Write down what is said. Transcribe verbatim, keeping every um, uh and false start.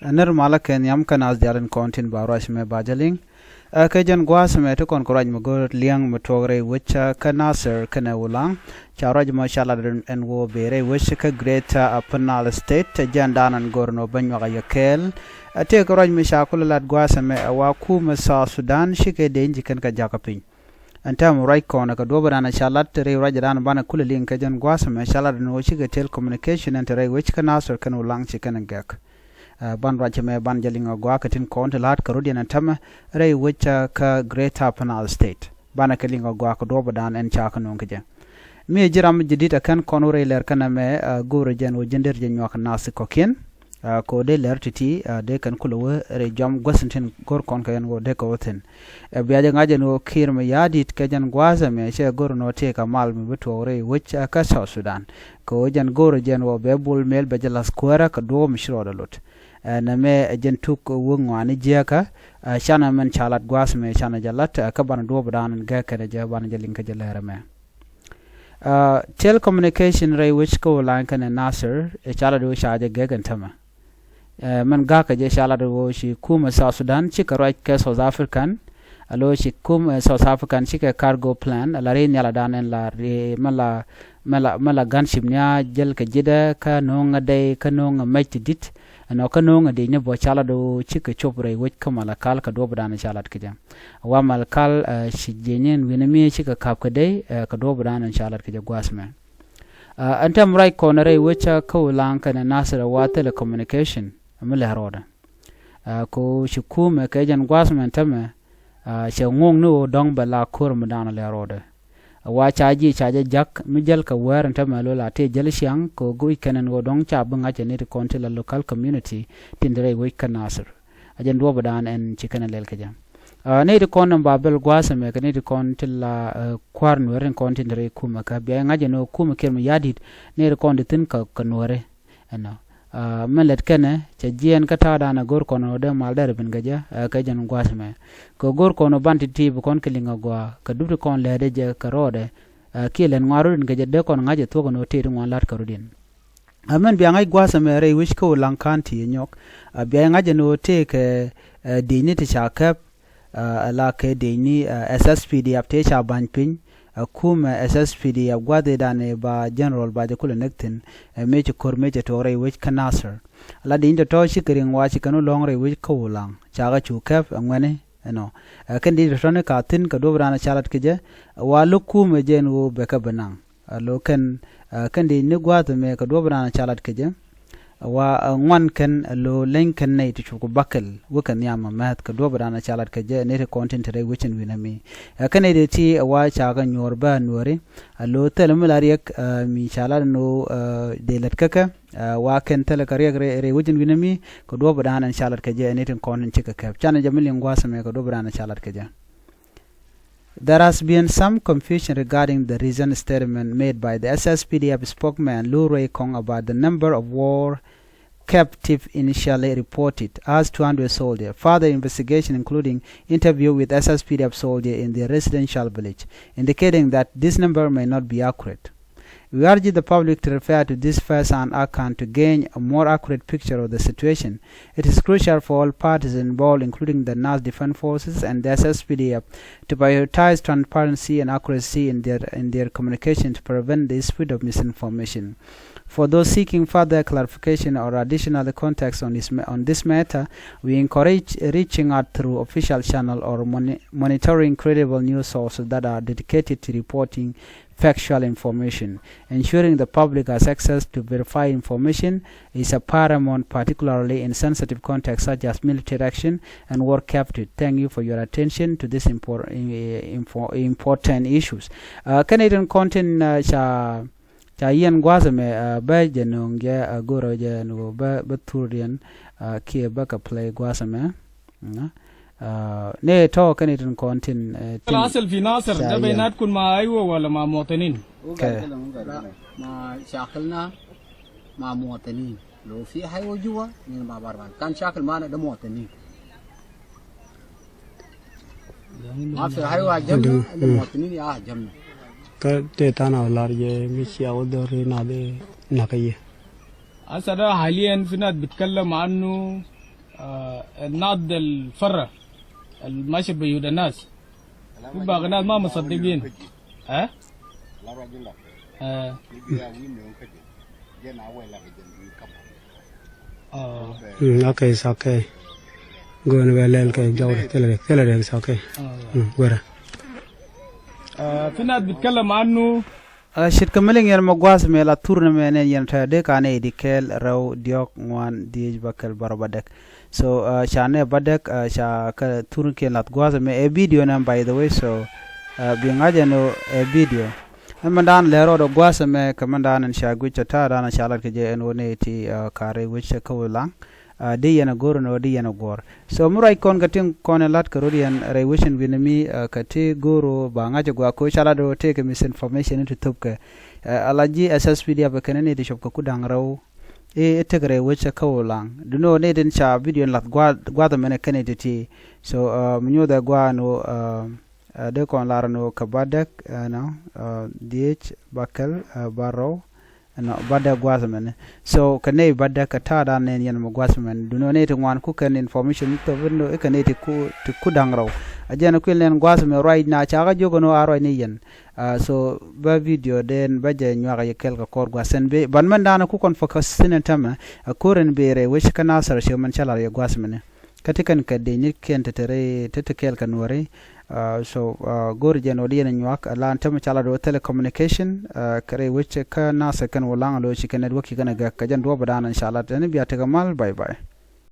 Ɛ nir malä kɛ nhiam kä naath diaal tin kɔn tin ba ruac mɛ ba jɛ liŋ. Ɛ kɛ jɛn gua̱a̱th mɛ ti kɔn kɛ ruac mɛ go̱o̱r liɛŋ mɛ tuɔɔk rɛy wec kä Nasir kɛnɛ Ulaŋ. Ca ruac mɛ ca lat ɛn ɣöö bɛ rɛy wec kä Greater Upper Nile State, ɛ jɛn da̱a̱n ɛn go̱o̱r nɔ bä nyuak a yɛ kɛɛl. Ɛ tëëkɛ ruac mɛ ca kulɛ lat gua̱a̱th mɛ ɛ wa kumɛ South Sudan cikɛ dec ci kɛn kɛ jakä piny. Ɛn täämɛ ruac kɔn kɛ duɔ̱ɔ̱p ɛ da̱a̱n ca lat rɛy ruac ɛ da̱a̱n banɛ kulɛ liŋ kɛ jɛn gua̱a̱th mɛ ca lat ɛn ɣöö cikɛ tëël communication ɛn te rɛy wec kä Nasir kɛnɛ Ulaŋ ci kɛn gɛk. Ɛ, ban ruac mɛ ban jɛ liŋ a gɔaa kɛ tin kɔn ti la̱t kɛ rut yɛn ɛ tämɛ rɛy wec kä Greater Upper Nile State. Banɛ kɛ liŋ a gɔaa kɛ duɔ̱ɔ̱p ɛ da̱a̱n ɛn ca kɛ nööŋ kɛ jɛ. Mi ɛ ji̱ ram jɛ di̱t ɛ kɛn kɔn wä rɛy lɛr kɛn ɛmɛ, ɛ, go̱o̱rɛ jɛn wä ji̱n der jɛ nyuak nath kɔ̱kiɛn. Ɛ, kɛ wä dee lɛr ti̱ti̱, ɛ, dee kɛn kulɛ wä rɛy jɔam guäth tin go̱r kɔn kɛ yɛn wä dee kɛ wä thi̱n. Ɛ, bia jɛ ŋa̱c ɛn wä Kiir mɛ ya̱a̱ di̱t kɛ jɛn gua̱a̱th ɛmɛ cɛ go̱r ɛn wä tëëk a mal mi bi tuɔɔk rɛy wec, ɛ, kä South Sudan. Kɛ ɣöö jɛn go̱o̱rä jɛn wä bɛ bul mɛl bɛ jɛ la̱th kuäärä kɛ duɔ̱ɔ̱p mi ci rɔɔdɛ lot. Ɛ, nɛmɛ ɛ jɛn tuk wä ŋɔaani jiäkä, ɛ, canɛ mɛn ca lat gua̱a̱th mɛ canɛ jɛ lat, ɛ, kä banɛ duɔ̱ɔ̱p da̱a̱n ɛn gɛk kɛnɛ jɛ banɛ jɛ liŋ kä jɛ lɛr ɛmɛ. Ɛ, telecommunication rɛy wec kä Ulaŋ kɛnɛ Nasir, ɛ, ca lat wä ca jɛ gɛk ɛn tämɛ. Ɛ, mɛn ga̱a̱kä jɛ ca lat ɣöö ci kumɛ South Sudan cikɛ ruac kɛ South African. Alo ci kumɛ South African cikɛ cargo plane, ala ri nhial adan ɛn la ri mɛ la mɛ la mɛ la gunship nia jäl kɛ ji̱dɛ kä no̱o̱ŋ ɛ dɛy kä no̱o̱ŋ ɛ mɛc ti di̱t. Ɛnɔ kä no̱o̱ŋ ɛ dɛy ni bɔ ca lat ɣöö cikɛ cop rɛy wec kä Malakal kɛ duɔ̱ɔ̱p dan ca lat kɛ jɛ. Wa Malakal, ɛ, ci jiɛny in wi̱nɛ mi cikɛ ka̱p kɛ dɛy, ɛ, kɛ duɔ̱ɔ̱p dan ca lat kɛ jɛ gua̱a̱th mɛ. Ɛ, ɛn tɛm ruac kɔn rɛy wec kä Ulaŋ kɛnɛ Nasir ɛ wa telecommunication mi lɛ rɔɔdɛ. Ɛ, ko ci kumɛ kɛ jɛn gua̱a̱th mɛn tämɛ, ɛ, cɛ ŋuɔ̱k ni ɣöö dɔ̱ŋ bɛ la ko̱r mi da̱a̱n lɛ rɔɔdɛ. Ɛ, wa ca ji̱ ca jɛ ja̱k mi jäl kɛ wäär ɛn tämɛ lo̱l a tëë jäl ciaŋ kɛ ɣöö guic kɛn ɛn ɣöö dɔ̱ŋ ca bi ŋa̱c ɛ ni ti kɔn ti la local community tin ti rɛy wec kä Nasir. Ɛ jɛn duɔ̱ɔ̱p da̱a̱n ɛn ci kɛn ɛ lɛl kɛ jɛ. Ɛ, ni ti kɔn ɛn ba bɛl gua̱a̱th ɛmɛ kɛ ni ti kɔn ti la, ɛ, kua̱r nuɛr in kɔn tin ti rɛy kumɛ kä bia ŋa̱c ɛn ɣöö kumɛ Kiir mɛ ya̱a̱ di̱t ni ti kɔn ti thi̱n kɛ, kɛ nuɛri. Ɛnɔ. Ɛ, mɛn lɛt kɛnɛ cɛ jiɛɛn kä ta̱a̱ da̱a̱n ɛ go̱r kɔn ɔ dee mal dɛr bin kɛ jɛ, ɛ, kɛ jɛn gua̱a̱th mɛ. Kɛ go̱r kɔn ɔ ban ti̱ti̱ bi kɔn kɛ liŋ a gɔaa kɛ dup ti kɔn lɛɛt ɛ jɛ kɛ rɔɔdɛ. Ɛ, kiɛ lɛt ŋuan rot in kɛ jɛ dee kɔn ŋa̱c ɛ thuɔ̱k ɛn ɔ tëë ti ŋuan la̱t kɛ rot in. Ɛ, mɛn bia ŋa̱c gua̱a̱th ɛmɛ rɛy wec kä Ulaŋ County ɛ nyɔk. Ɛ, bia ŋa̱c ɛn ɔ tëë kɛ, ɛ, di̱cni ti ca kɛp. Ɛ, ala kɛ dec ni, ɛ, S S P D F tëë ca ba̱ny piny, ɛ, kumɛ S S P D F gua̱th i̱ dan i̱ ba general ba jɛ kulɛ näk thi̱n, ɛ, mëë ci ko̱r mëë cɛ tuɔɔk rɛy wec kä Nasir. Ala dec ni tɔ̱tɔ̱ cikɛ riŋ wa ci kɛn wä lɔ̱ŋ rɛy wec kä Ulaŋ. Ca kɛ cu kɛp, ɛ, ŋuɛni, ɛnɔ. Ɛ, kɛn dec ni tɔ̱tɔ̱ ni ka thi̱n kɛ duɔ̱p dan ca lat kɛ jɛ, ɛ, wa lo̱k kumɛ jɛ ɛn ɣöö bɛ kɛ bi naŋ. Ɛ, lo̱ kɛn, ɛ, kɛn dec ni gua̱a̱th ɛmɛ kɛ duɔ̱p dan ca lat kɛ jɛ. Ɛ, wa, ɛ, ŋuan kɛn, ɛ, lo̱ leny kɛn nɛy ti cuk bäkɛl wä kɛ nhiam ɛ mɛth kɛ duɔ̱p dan ca lat kɛ jɛ ni ti kɔn tin te rɛy wecin wi̱nɛ mi. Ɛ, kɛn nɛy ti ti, ɛ, wa ca kɛ nyuɔ̱ɔ̱r bä nuɔ̱ɔ̱ri. Ɛ, lo̱ thilɛ mi la riɛk, ɛ, mi ca lat ni ɣöö, ɛ, dee lät kä kɛ, ɛ, wa kɛn thilɛ kɛ riɛk rɛy, rɛy wecin wi̱nɛ mi kɛ duɔ̱p dan ca lat kɛ jɛ ni ti kɔn tin cikɛ kɛp. Canɛ jɛ mi liŋ gua̱a̱th ɛmɛ kɛ duɔ̱p dan ca lat kɛ jɛ. There has been some confusion regarding the recent statement made by the S S P D F spokesman Lu Rui Kong about the number of war captives initially reported as two hundred soldiers. Further investigation, including interview with S S P D F soldiers in their residential village, indicating that this number may not be accurate. We urge the public to refer to this first-hand account to gain a more accurate picture of the situation. It is crucial for all parties involved, including the Nasir Defense Forces and the S S P D F, to prioritize transparency and accuracy in their, in their communication to prevent the spread of misinformation. For those seeking further clarification or additional context on this ma-, on this matter, we encourage reaching out through official channel or moni-, monitoring credible news sources that are dedicated to reporting factual information. Ensuring the public has access to verified information is a paramount, particularly in sensitive contexts such as military action and war captives. Thank you for your attention to this impor-, eh, info-, important issues. Uh, kɛn itin kɔn tin, uh, ca, ca yɛn gua̱a̱th ɛmɛ, uh, bä jɛ nööŋ jɛ, uh, go̱rä jɛ ni wä bä, bä thur yɛn, uh, kiɛ bä kɛ play gua̱a̱th ɛmɛ. Nɛ tɔ̱ kɛn itin kɔn tin, eh, tin. الأصل في ناصر ده بيناتكم مع أيوة ولا مع مواطنين؟ Okay. ما شاكلنا مع مواطنين. لو في حيوة جوا، نحن ما بعرف. كان شاكل معنا ده مواطنين. ما في حيوة جمنا، ده مواطنين يا جمنا. Kä tëë tha̱a̱ŋ a lar jɛ mi cia wä dhɔr ri na dee nakä yɛ. هسه ده حاليا في ناس بيتكلم عنه آه، الناس ديل فرة الماشي بيوت الناس. في باقي ناس ما مصدقين. ها؟ آه. آه. Mm, okay, it's okay. Go̱o̱n bɛ lɛl kɛ jɔwdɛ, thilɛ dɛ, thilɛ dɛ, it's okay. آه. Mm, wera. آه، في ناس بيتكلم عنه. Ɛ, ce̱tkɛ mi liŋ yɛn mɛ gua̱a̱th mɛ la thur ni mɛ nɛn yɛn tɛ dee ka nɛy di kɛɛl rɛw diɔ̱k ŋuan dhieec bäkɛl bärɔw bädäk. So, ɛ, ca nɛ bädäk, ɛ, ca kɛ thurkiɛn lath gua̱a̱th mɛ ɛ video nɛ, by the way. So, ɛ, bi ŋa̱c ɛn ɛ video. Ɛn mɛn daan lɛ rɔɔdɛ gua̱a̱th mɛ kɛ mɛn daan ɛn ca guic cɛ ta̱a̱ daan ca lat kɛ jɛ ɛn ɣöö nɛy ti, ɛ, ka rɛy wec cɛ kä wä laŋ. Ɛ, di yɛn ɛ go̱r ɛn ɣöö di yɛn ɛ guɔ̱ɔ̱r. So mi ruac kɔn kɛ ti kɔn ɛ la̱t kɛ rot yɛn rɛy wecin wi̱n mi, ɛ, kɛ ti go̱r ɣöö ba ŋa̱c ɛ gɔaa kɛ ɣöö ca lat ɣöö tëëkɛ misinformation in ti thöpkɛ. Ɛ, ala ji̱ S S P D F kɛn ni ti cop kɛ ku da̱ŋ rɛw. I̱, i̱ tëk rɛy wec kä Ulaŋ. Duŋni ɣöö ni tin ca video in lath gua̱a̱th, gua̱a̱th ɛmɛnɛ kɛn ni ti ti. So, ɛ, mi nyothɛ gua̱a̱th ɛn ɣöö, ɛ, ɛ, dee kɔn lar ɛn ɣöö kɛ bädäk, ɛ, nɔ, ɛ, dhieec bäkɛl, ɛ, bärɔw, ɛnɔ bädäk gua̱a̱th ɛmɛnɛ. So kɛ nɛy bädäk kɛ ta̱a̱ da̱a̱n nɛn yɛn mɛ gua̱a̱th ɛmɛn. Duŋni ɣöö nɛy ti ŋuan kukɛn information mi thop ɛn ɣöö i̱ kɛ nɛy ti ku, ti ku da̱ŋ rɛw. A jɛn ɛ kuil nɛn gua̱a̱th ɛmɛ ruacna ca kä jiök ɛn ɣöö a ruacni yɛn. Ɛ, so bä video den bä jɛ nyuak yɛ kɛl kɛ kɔr gua̱a̱th ɛn bi ban mɛn da̱a̱n ku kɔn focus thi̱n ɛn tämɛ. Ɛ ko̱r ɛn bi rɛy wec kä Nasir cɛ mɛn cä lar yɛ gua̱a̱th ɛmɛnɛ. Kä ti kɛn kɛ dec ni kɛn te te rɛy te te kɛɛl kɛ nuɔ̱ɔ̱ri. Ɛ, so, ɛ, go̱o̱ri jɛn ɣöö di yɛn nyuak, ɛ, lan tämɛ ca lat ɣöö telecommunication, ɛ, kɛ rɛy wec kä Nasir kɛn Ulaŋ lo̱c ci kɛn network ci kɛn ɛ gäk kɛ jɛn duɔ̱ɔ̱p ɛ da̱a̱n in ca lat ɛn bia tekɛ mal, bye bye.